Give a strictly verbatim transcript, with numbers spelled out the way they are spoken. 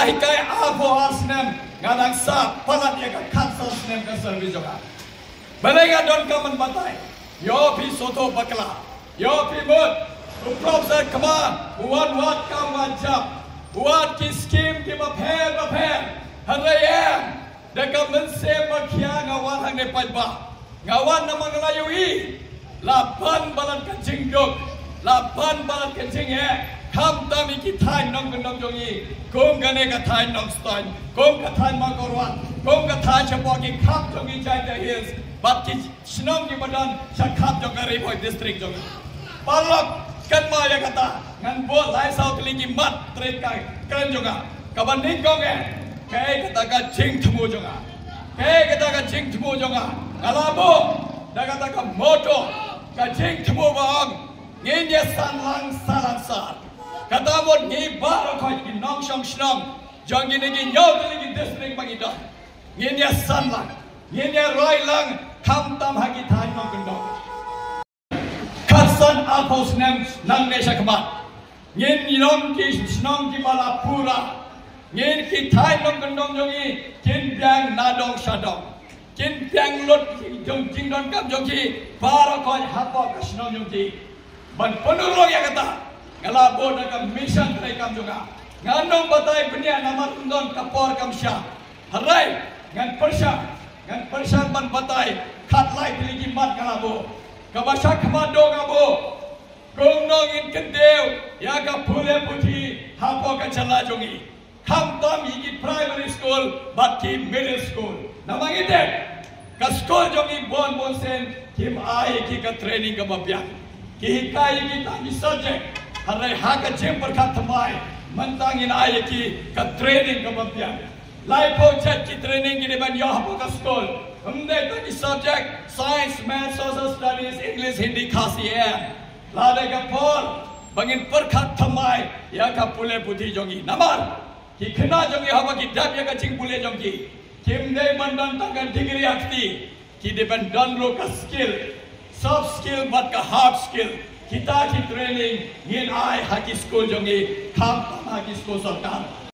Kai arphew ar snem nga dang sah palat ïa ka khatsan snem ka service jong nga. Balei nga donkam ban batai? Ïoh phi sngewthuh bakla. Ïoh phi mut. U Professor Kma u wan wad kam wan jam. U wad ki skim kiba pher bapher. Hynrei em, da ka mynsiem ba khia nga wan hangne paidbah. Nga wan namar nga la ïohi. La ban palat ka jingduk, la ban palat ka jingeh, khamtam ïa ki thaiñ nongkyndong jong ngi. Kum kane ka thaiñ Nongstoiñ, kum ka thaiñ Mawkyrwat, kum ka thaiñ shapoh ki khap jong ngi Jaiñtia Hills bad ki shnong kiba don sha khap jong ka Ri Bhoi District jong ngi. Paralok, kynmaw ïa kata, ngan bud lai saw tylli ki mat tyrka kren jong nga. Kaba nyngkong eh, kaei kata ka jingthmu jong nga. Kaei kata ka jingthmu jong nga. Nga la buh da kata ka motto, ka jingthmu ba ong, ngin ïasan lang sha lang sar. Kata mut ngi baroh khoit ki nongshong shnong jong kine ki hynñiew tylli ki district ba ngi don, ngin ïasan lang, ngin ïaroi lang, khamtam ha ki thaiñ nongkyndong. Khatsan arphew snem nangne shakhmat, ngin long ki shnong kiba la pura. Ngin, ki thaiñ nongkyndong jong ngi kin biang na dong sha dong. Kin biang lut ki jong, jingdonkam jong ki baroh khoit hapoh ka shnong jong ki. Ban pynurlong ïa kata, nga la buh da ka mission treikam jong nga. Ngan ym batai bniah namar ym don, ka por kam shah. Hynrei ngan pyrshang, ngan pyrshang ban batai khatlai tylli ki mat nga la buh. Kaba shakhmat nga buh, kumno ngin kyntiew ïa ka pule puthi hapoh ka jylla jong ngi, khamtam ïa ki primary school bad ki middle school. Namar ngi tip, ka skul jong ngi bun bun sien kim ai ïa ki ka training kaba biang. Ki hikai ïa ki tang ki subject, hynrei ha ka jingpyrkhat thymmai mynta ngin ai ïa ki ka training kaba biang. Laiphew jait ki training ki dei ban ïoh hapoh ka skul. Ym dei tang ki subject, science, maths, social studies, English, Hindi, Khasi, em. Lada ka por ba ngin pyrkhat thymmai ïa ka pule puthi jong ngi. Namar ki khynnah jong ngi haba ki dep ïa ka jingpule jong ki, kim dei ban don tang ka degree ha kti, ki dei ban don ruh ka skill, soft skill bad ka hard skill. Kita ki training ngin ai ha ki skul jong ngi, khamtam ha ki skul sorkar.